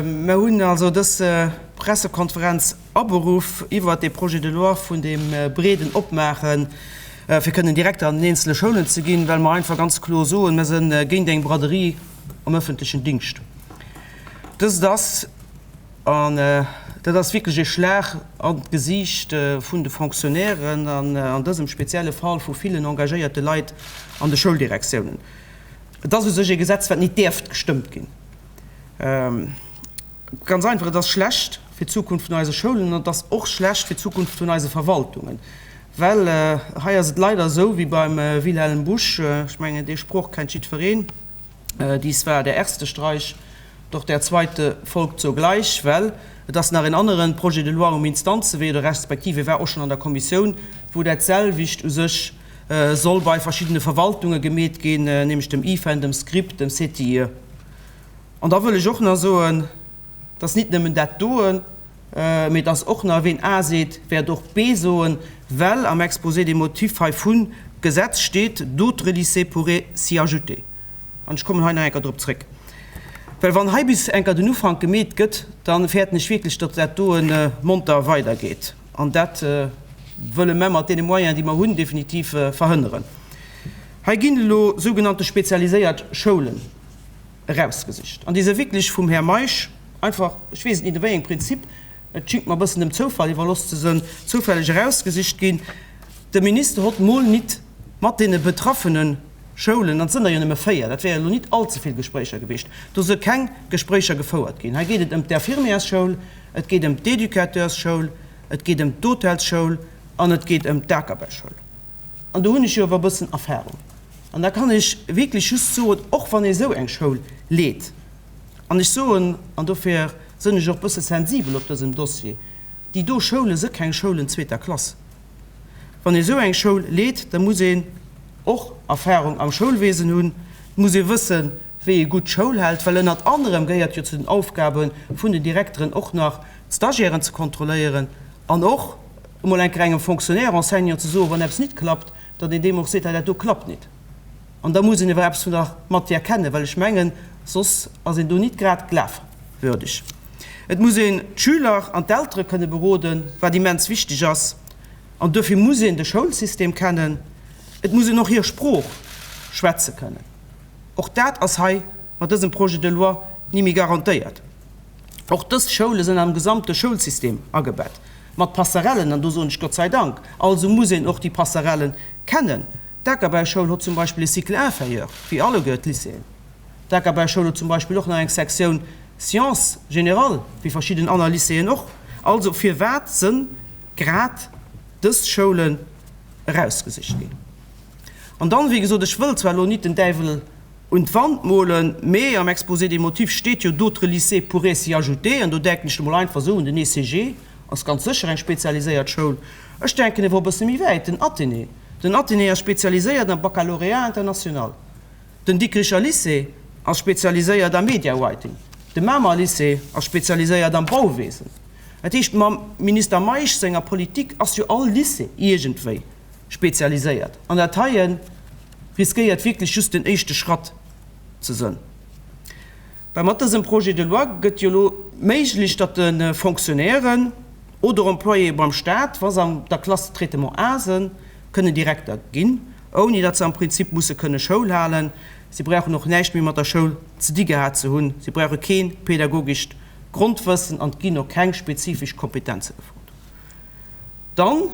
Mer hunn also dës Pressekonferenz aberuff iwwert dee Projet de loi vun deem breeden Opmaache fir kënnen Direkter an den eenzele Schoulen ze ginn, well mer einfach ganz kloer soen, mer sënn géint eng Braderie am öffentlechen Dingscht. Dëst ass, an dat ass wierklech ee Schlag an d'Gesiicht vun de Fonctionnairen an an dësem spezielle Fall vu villen engagéierte Leit an de Schouldirektiounen, et ass u sech ee Gesetz, wat nit däerft gestëmmt ginn. Ganz einfach, et ass schlecht fir d'Zukunft vun eise Schoulen an et ass och schlecht fir d'Zukunft vun eise Verwaltungen, well hei ass et leider esou wéi beim Wilhelm Busch, ech mengen dee Sproch kennt jiddwereen, Dies war der erste Streich, doch der zweite folgt sogleich, well et ass nach en anere Projet de loi um Instanzewee oder respektiv e war och schonn an der Kommissioun, wou dat selwecht u sech soll bei verschiddene Verwaltunge gemeet ginn, nämlech dem IFEN, dem SCRIPT, dem CTIE. An da wëll ech och nach soen, dass nit nëmmen dat doen, mee dass och nach, ween A seet, wäert och B soen, well am Exposé des motifs hei vun Gesetz steet, d'autres lycées pourraient s'y ajouter. An ech kommen hei nach eng Kéier drop zréck. Well wann hei bis eng Kéier den Ufank gemeet gëtt, da fäerten ech wierklech, datt dat doen monter weidergeet. An dat wëlle mer mat deene Moyens, déi mer hunn, definitiv verhënneren. Hei ginn elo sougenannte spezialiséiert Schoulen erausgesicht. An déi se wierklech vum Här Meisch einfach, ech weess et nit no wéi engem Prinzip, et schingt mer e bëssen dem Zoufall iwwerloss ze sënn, zoufälleg erausgesicht ginn. De Minister hott mol nit mat deene betraffene Schoulen, an et sënn der jo nëmme 4, dat wäre elo nit allze vill Gespréicher gewiescht, do se keng Gespréicher gefouert ginn. Hei geet et ëm d'Infirmièrsschoul, et geet ëm d'Educateursschoul, et geet ëm d'Hotelsschoul an et geet ëm d'Akerbauschoul. An do hunn ech jo awer e bëssen Erfahrung. An da kann ech wierklech just soen, och wann ee sou eng Schoul leet, an ech soen, an dofir sënn ech och e bësse sensibel op dësem Dossier, déi do Schoule si keng Schoulen zweeter Klass. Wann ee sou eng Schoul leet, da muss een och Erfahrung am Schoulwesen hunn, et muss ee wëssen, wéi ee gutt Schoul hält, well ënnert anerem gehéiert jo zu den Aufgabe vun den Direkteren och nach, d'Stagiairen ze kontrolléieren an och emol eng Kéier engem Fonctionnaire enseignant ze soen, wann eppes nit klappt, datt een deem och seet, hei dat do klappt nit. An da muss een ewer eppes vun der Matière kennen, well ech mengen, soss ass een do nit grad glafwürdeg. Et muss een d'Schüler an d'Eltere kënne beroden, wat immens wichteg ass, an duerfir muss een de Schoulsystem kennen. Et muss een och hir Sprooch schwätze kënnen. Och dat ass hei mat dësem Projet de loi ni méi garantéiert. Och dës Schoule sinn am gesamte Schoulsystem agebett, mat Passerellen, an do soen ech Gott sei Dank. Also muss een och déi Passerellen kennen. D'Akerbauschoul hott zum Beispill e Cycle inférieur, wéi alleguer d'Lycéeën. D'Akerbauschoul huet zum Beispill och nach eng Sektioun Sciences générales, wéi verschidden anner Lycéeën och. Also firwat sënn grad dës Schoulen erausgesicht ginn? An dann, wéi gesot, ech wëll zwar elo nit den Däiwel un d'Wand molen, mee am Exposé des motifs steet jo, d'autres lycées pourraient s'y ajouter, an do denken ech emol einfach esou un den ECG, ass ganz sécher eng spezialiséiert Schoul. Ech denken ewer e bësse méi wäit, den Athénée. Den Athénée ass spezialiséiert am Baccalauréat international. Den Dikricher Lycée ass spezialiséiert am Media Writing. De Mamer Lycée ass spezialiséiert am Bauwesen. Dat heescht, mam Minister Meisch senger Politik ass jo all Lycée iergendwéi spezialiséiert. An dat heie riskéiert wierklech just den éischte Schratt ze sënn. Well mat dësem Projet de loi gëtt jo elo méiglech, datt de Fonctionnairen oder Employéë beim Stat, wa se an der Classe de traitement A sënn, kënnen Direkter ginn, ouni datt se am Prinzip musse kënne Schoul halen. Si brauchen och näischt méi mat der Schoul ze di gehat ze hunn. Si brauche kee pedagogescht Grondwëssen an et ginn och keng spezifesch Kompetenze gefrot. Dann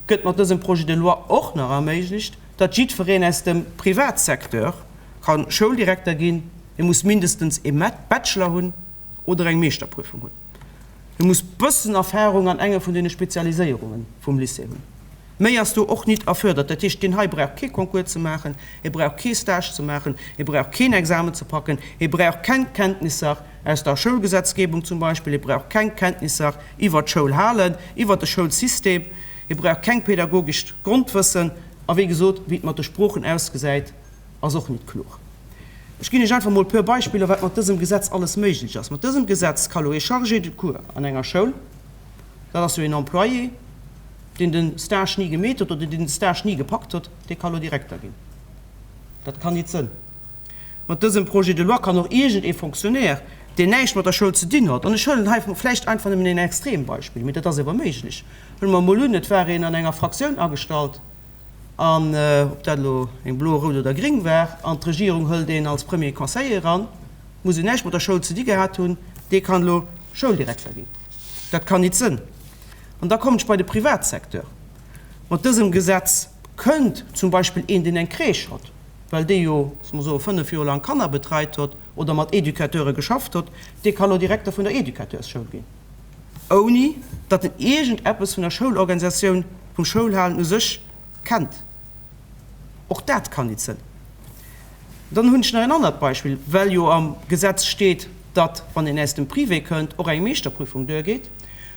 gëtt mat dësem Projet de loi och nach erméiglecht, datt jiddwereen aus dem Privatsecteur ka Schouldirekter ginn. Hie muss mindestens ee Bachelor hunn oder eng Meeschterprüfung hunn. Hie muss bëssen Erfahrung an enge vun deene Spezialiséierunge vum Lycée hunn. Méi ass do och nit erfuerdert. Dat heescht, deen hei brauch kee Concours ze maachen, hie brauch kee Stage ze maachen, hie brauch keen Examen ze packen, hie brauch keng Kenntnisser aus der Schoulgesetzgebung zum Beispill, hie brauch keng Kenntnisser iwwert d'Schoulhalen, iwwert de Schoulsystem, hie brauch keng pädagogescht Grondwëssen a wéi gesot, wéi et mat de Sproochen ausgesäit, ass och nit kloer. Ech ginn Iech einfach mol e puer Beispiller, wat mat dësem Gesetz alles méiglech ass. Mat dësem Gesetz ka lo ee Chargé de cours an enger Schoul, dat ass jo een Employé, deen de Stage ni gemeet huet oder deen de Stage ni gepackt huet, dee ka lo Direkter ginn. Dat kann nit sënn. Mat dësem Projet de loi kann och iergend ee Fonctionnaire, deen näischt mat der Schoul ze dinn hott, an ech huelen hei vläicht einfach nëmmen een Extrembeispill, mee dat ass ewer méiglech, huele mer emol un, et war een an enger Fraktioun agestallt, an ob dat elo eng blo, rout oder gring war, an d'Regierung hëlt een als Premier Conseiller eran, muss en näischt mat der Schoul ze di gehat hunn, dee kann elo Schouldirekter ginn. Dat kann nit sënn. An da kommen ech bei de Privatsecteur. Mat dësem Gesetz kënnt zum Beispill een, deen eng Crèche hott, well dee jo, loosse mer soen, 5 Joer laang Kanner betreit hott oder mat Educateure geschafft hott, dee ka lo Direkter vun der Educateursschoul ginn, ouni datt en iergend eppes vun der Schoulorganisatioun, vum Schoulhalen u sech kennt. Och dat kann nit sënn. Dann hunn ech nach en anert Beispill, well jo am Gesetz steet, datt, wann een aus dem Privé kënnt, och eng Meeschterprüfung duergeet.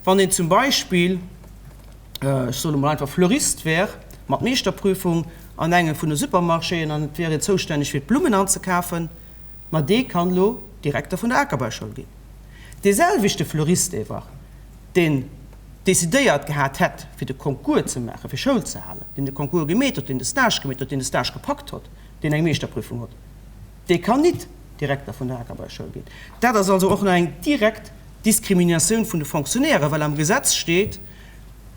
Wann een zum Beispill, ech soen emol einfach Fleurist wär, mat Meeschterprüfung an engem vun de Supermarchéen an et wär een zoustänneg fir d'Blummen anzekafen, ma dee kann elo Direkter vun der Akerbauschoul ginn. Dee selwechte Fleurist ewer, deen decidéiert gehat hätt fir de Concours ze maachen, fir Schoul ze halen, deen de Concours gemeet huet, deen de Stage gemeet huet, deen de Stage gepackt huet, deen eng Meeschterprüfung huet, dee kann nit Direkter vun der Akerbauschoul ginn. Dat ass also och nach eng direkt Diskriminatioun vun de Fonctionnairen, well am Gesetz steet,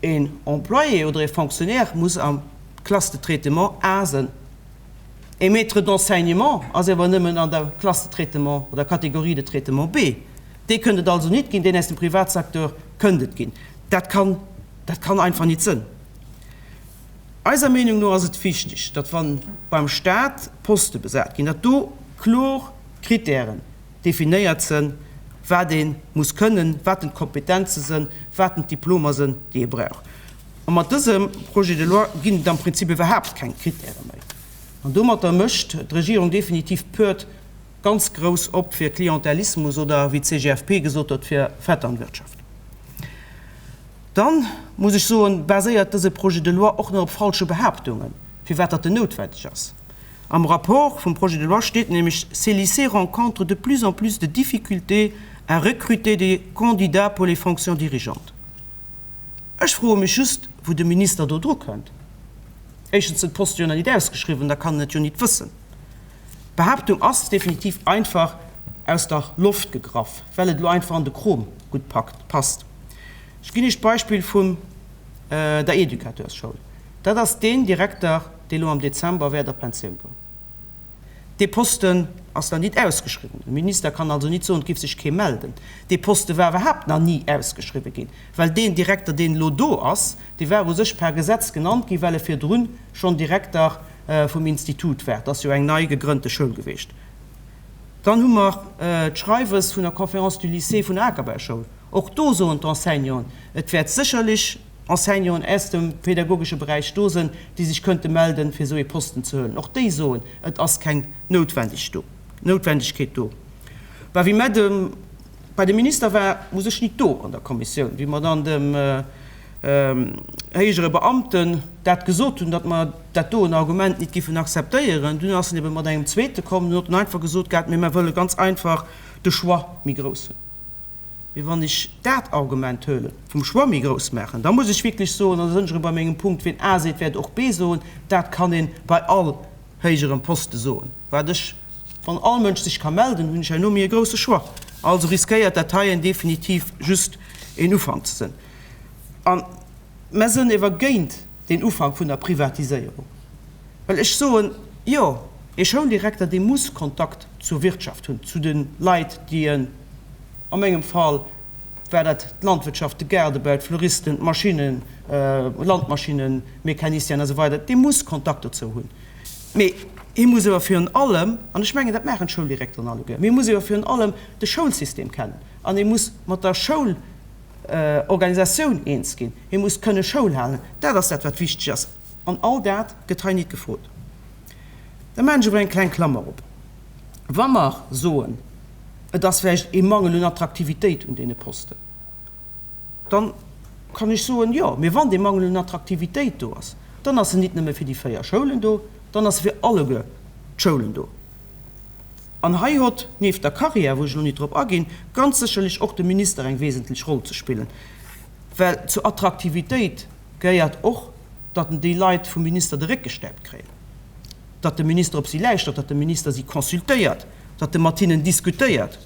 een Employé oder ee Fonctionnaire muss am Classe de traitement A sënn. Ee Maître d'enseignement ass awer nëmmen an der Classe de traitement oder Catégorie de traitement B. Dee kënnt et also nit ginn, deen aus dem Privatsecteur kënnt et ginn. Dat kann, dat kann einfach nit sënn. Eiser Meenung no ass et wichteg, datt wa beim Stat Poste besat ginn, datt do kloer Kritären definéiert sënn, wat ee muss kënnen, wat den d'Kompetenze sënn, wat den d'Diplomer sënn, déi ee brauch. A mat dësem Projet de loi ginn et am Prinzip iwwerhaapt keng Kritäre méi. An domatter mécht d'Regierung definitiv d'Puert ganz grouss op fir Klientelismus oder, wéi d'CGFP gesot huet, fir Vetternwirtschaft. Dann, muss ech soen, baséiert dëse Projet de loi och nach op falsche Behaaptungen, firwat datt en noutwendeg ass. Am Rapport vum Projet de loi steet nämlech, Ces lycées rencontrent de plus en plus de difficultés à recruter des candidats pour les fonctions dirigeantes. Ech froe mech just, wou de Minister do dru kënnt. Éischtens sënn d'Poste jo nach nit ausgeschriwwen, da kann en et jo nit wëssen. D'Behaaptung ass definitiv einfach aus der Loft gegraff, well et elo einfach an de Krom gutt packt, passt. Ech ginn Iech d'Beispill vun der Educateurschoul. Dat ass deen Direkter, dee lo am Dezember wäert a Pensioun goen. Dee Posten ass nach nit ausgeschriwwen. De Minister kann also nit soen, et giff sech kee melden. Dee Poste war iwwerhaapt nach ni ausgeschriwwe ginn, well deen Direkter, deen elo do ass, dee war u sech per Gesetz genannt ginn, well e virdrun schonn Direkter vum Institut war. Et ass jo eng nei gegrënnte Schoul geweecht. Dann hu mer d'Schreiwes vun der Conférence du Lycée vun der Akerbauschoul. Och do soen d'Enseignanten, et wäert sécherlech Enseignanten aus dem pädagogesche Beräich do sënn, déi sech kënnte melden, fir esou ee Posten ze huelen. Och déi soen, et ass keng Noutwendegkeet do. Bah, wéi mer dem, bei de Minister war u sech nit do an der Kommissioun, wéi mer dann dem héijere Beamten dat gesot hunn, datt mer dat doen Argument nit giffen akzeptéieren, dunn ass en ebe mat engem zweete komm, dunn huet en einfach gesot gehat, mee mer wëlle ganz einfach de Choix méi grouss hunn. Mee wann ech dat Argument huelen, vum Choix méi grouss maachen, da muss ech wierklech soen, an da sënn ech erëm bei mengem Punkt, wien A seet, wäert och B soen, dat kann ee bei all héijerem Poste soen. Wat ech, wann all Mënsch sech ka melden, hunn ech herno méi e grousse Choix. Also riskéiert dat heien definitiv just een Ufank ze sënn. A mer sënn ewer géint deen Ufank vun der Privatiséierung, well ech soen, jo, ee Schouldirekter, dee muss Kontakt zur Wirtschaft hunn, zu de Leit, déi en, a mengem Fall war dat d'Landwirtschaft, de Gaardebau, d'Fleuristen, d'Maschinnen, Landmaschinnen, Mécaniciens a sou weider, dee muss Kontakt dozou hunn. Mee hie muss ewer virun allem, an ech mengen, dat maachen d'Schouldirekteren alleguer, mee hie muss ewer virun allem de Schoulsystem kennen an hie muss mat der Schoul, Organisatioun eens ginn, hie muss kënne Schoul halen. Dat ass dat, wat wichteg ass. An all dat gëtt hei nit gefrot. Da maachen ech awer eng kleng Klammer op. Wa mer soen, et ass vläicht ee Mangel un Attraktivitéit un deene Posten, dann kann ech soen, jo, mee wann dee Mangel un Attraktivitéit do ass, dann ass en nit nëmme fir déi 4 Schoulen do, dann ass e fir alleguer d'Schoulen do. An hei hott, nieft der Carrière, wou ech elo nit drop aginn, ganz sécherlech och de Minister eng wesentlech Roll ze spillen, well zur Attraktivitéit gehéiert och, datt en déi Leit vum Minister de Réck gestäipt kréien, datt de Minister op si läuschtert, datt de Minister si consultéiert, datt e mat hinnen diskutéiert.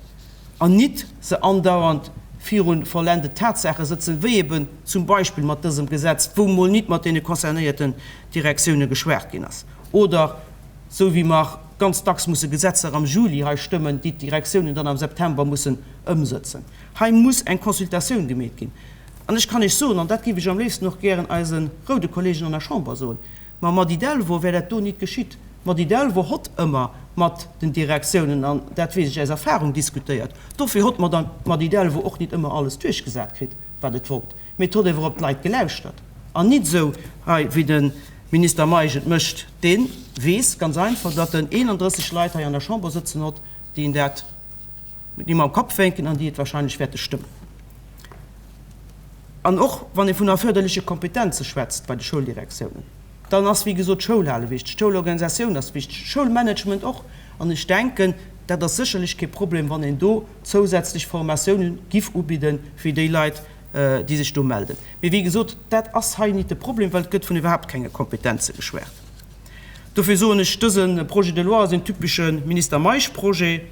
An nit se andauernd viru vollendet Tatsaache sëtzen, wéi eben zum Beispill mat dësem Gesetz, wou mol nit mat deene concernéierten Direktioune geschwat ginn ass, oder esou wéi mer ganz dacks musse Gesetzer am Juli hei stëmmen, déi d'Direktiounen dann am September mussen ëmsëtzen. Hei muss eng Consultatioun gemeet ginn. An ech kann Iech soen, an dat géif ech am léifsten och gären eise roude Kollegen an der Chamber soen, Mam Mady Delvaux wär dat do nit geschitt. D'Mady Delvaux hott ëmmer mat den Direktiounen, an dat weess ech aus Erfahrung, diskutéiert. Dofir hott d'Mady Delvaux och nit ëmmer alles duerchgesat kritt, wat et wollt. Mee et hott ewer op d'Leit gelauschtert. An nit esou hei, wéi de Minister Meisch et mécht. Dee weess ganz einfach, datt en 31 Leit hei an der Chamber sëtzen hott, déi en dat, déi mam Kapp wénken an déi et wahrscheinlech wäerte stëmmen. An och wann ee vun erförderleche Kompetenze schwätzt bei de Schouldirektiounen, dann ass wéi gesot d'Schoulhale wichteg, d'Schoulorganisatioun ass wichteg, d'Schoulmanagement och. An ech denken, dat ass sécherlech kee Problem, wann een do zousätzlech Formatiounen giff ubidde fir déi Leit, déi sech do melden. Mee wéi gesot, dat ass hei nit de Problem, well et gëtt vun iwwerhaapt kenge Kompetenze geschwat. Dofir soen ech, dëse Projet de loi ass een typesche Minister Meisch-Projet.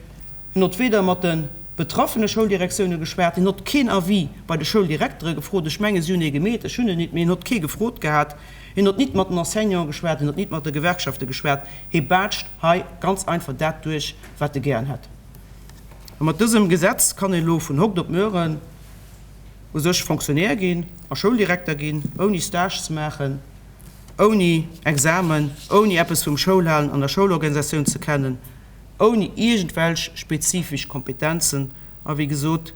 Hien hott weder mat de betraffene Schouldirektioune geschwat, hien hott keen Avis bei de Schouldirektere gefrot, ech menge si hunn ee gemeet, ech hunn en nit, mee hien hott kee gefrot gehat, hien hott nit mat den Enseignanten geschwat, hien hott nit mat de Gewerkschafte geschwat, hie baatscht hei ganz einfach dat duerch, wat e gären hätt. A mat dësem Gesetz kann een elo vun hokt op mueren u sech Fonctionnaire ginn a Schouldirekter ginn, ouni Stage ze maachen, ouni Examen, ouni eppes vum Schoulhalen an der Schoulorganisatioun ze kennen. ouni iergendwelch spezifesch Kompetenzen. A wéi gesot,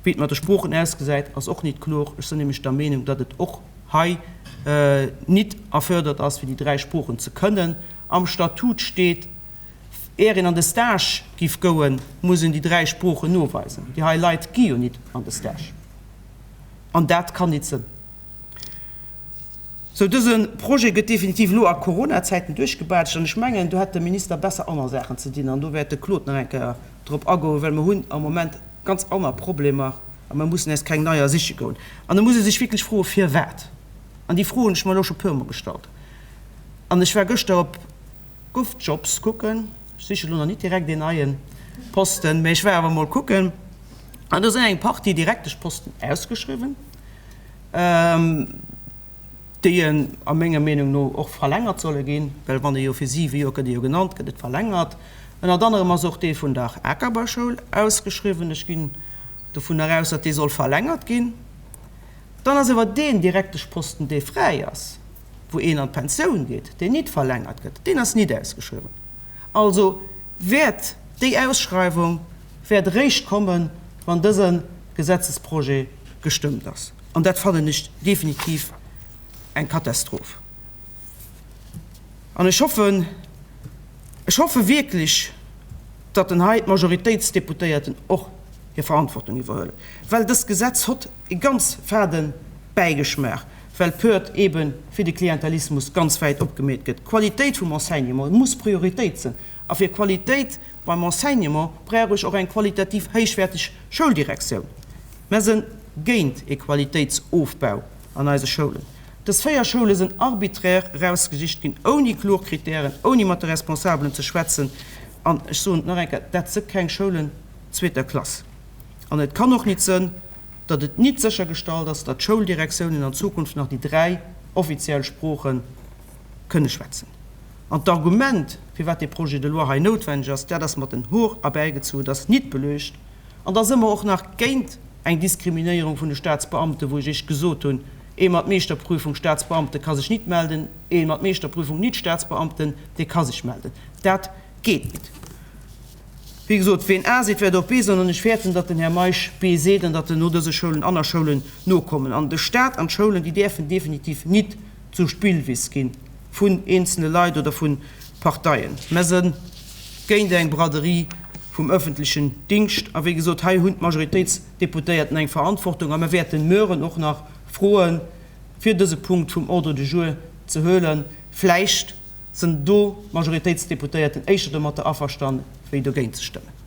wéi et mat de Sproochen ausgesäit, ass och nit kloer. Ech sinn nämlech der Meenung, datt et och hei nit erfördert ass, fir déi 3 Sproochen ze kënnen. Am Statut steet, är een an de Stage giff gouen, muss een déi 3 Sproochen noweisen. Déi hei Leit gi jo nit an de Stage. An dat kann nit sënn. Sou, dëse Projet gëtt definitiv elo a Coronazäiten duerchgebaatscht an ech mengen, do hätt de Minister besser aner Saachen ze dinn an do wäert de Claude nach eng Kéier drop agoen, well mer hunn am Moment ganz aner Problemer a mer mussen äis keng neier siche goen. An da muss ee sech wierklech froen, firwat? An déi Fro hunn ech mer elo scho puermol gestallt an ech war gëschter op GovJobs kucken, ech siche elo nach nit direkt een neie Posten, mä ech war awer emol kucken an do sinn eng Partie Direkteschposten ausgeschriwwen. Déi a menger Meenung no och verlängert solle ginn, well wann ee jo fir siwe Joer gëtt ee jo genannt, gëtt et verlängert. Ënnert anerem ass och dee vun der Akerbauschoul ausgeschriwwen. Ech ginn dovunner aus, datt dee soll verlängert ginn. Dann ass awer deen Direkteschposten, dee fräi ass, wou een an d'Pensioun geet, deen nit verlängert gëtt, deen ass nit ausgeschriwwen. Also wäert déi Ausschreiwung wäert eréischt kommen, wann dëse Gesetzesprojet gestëmmt ass. An dat fannen ech definitiv eng Katastroph. An ech hoffen, ech hoffe wierklech, datt en hei d'Majoritéitsdeputéierten och hir Verantwortung iwwerhuelen, well dëst Gesetz hott e ganz fade Bäigeschmaach, well d'Pört eebe fir de Klientelismus ganz wäit opgemeet gëtt. D'Qualitéit vum Enseignement muss Prioritéit sinn. A fir Qualitéit beim Enseignement brauch ech och eng qualitativ héichwäerteg Schouldirektioun. Mer sënn géint ee Qualitéitsofbau an eise Schoulen. Dës 4 Schoule sënn arbiträr erausgesicht ginn, ouni kloer Kritären, ouni mat de Responsabelen ze schwätzen. An ech soen et nach eng Kéier, dat së keng Schoulen zweeter Klass. An et kann och nit sënn, datt et nit séchergestallt ass, datt d'Schouldirektiounen an Zukunft nach déi 3 offiziell Sprooche kënne schwätzen. An d'Argument, firwat dee Projet de loi hei noutwenneg ass, dat ass mat den Hoer erbäigezu, et ass nit beluecht. An da si mer och nach géint eng Diskriminéierung vun de Staatsbeamten, wou ech Iech gesot hunn, ee mat Meeschterprüfung Staatsbeamte ka sech nit melden, ee mat Meeschterprüfung nit Staatsbeamten, dee ka sech melden. Dat geet nit. Wéi gesot, ween A seet, wäert och B soen. An ech fäerten, datt den Här Meisch B seet an datt en no dëse Schoulen aner Schoulen nokommen. An de Staat an d'Schoulen, déi däerfen definitiv nit zur Spillwiss gi vun eenzele Leit oder vu Parteien. Mer se géint eng Braderie vum öffentlechen Dingscht. A wéi gesot, hei hunn d'Majoritéitsdeputéierten eng Verantwortung a mer wäerten mueren och nach froen, fir dëse Punkt vum Ordre du jour ze huelen. Vläicht sinn do d'Majoritéitsdeputéierten éischter domatter averstanne wéi dogéint ze stëmmen.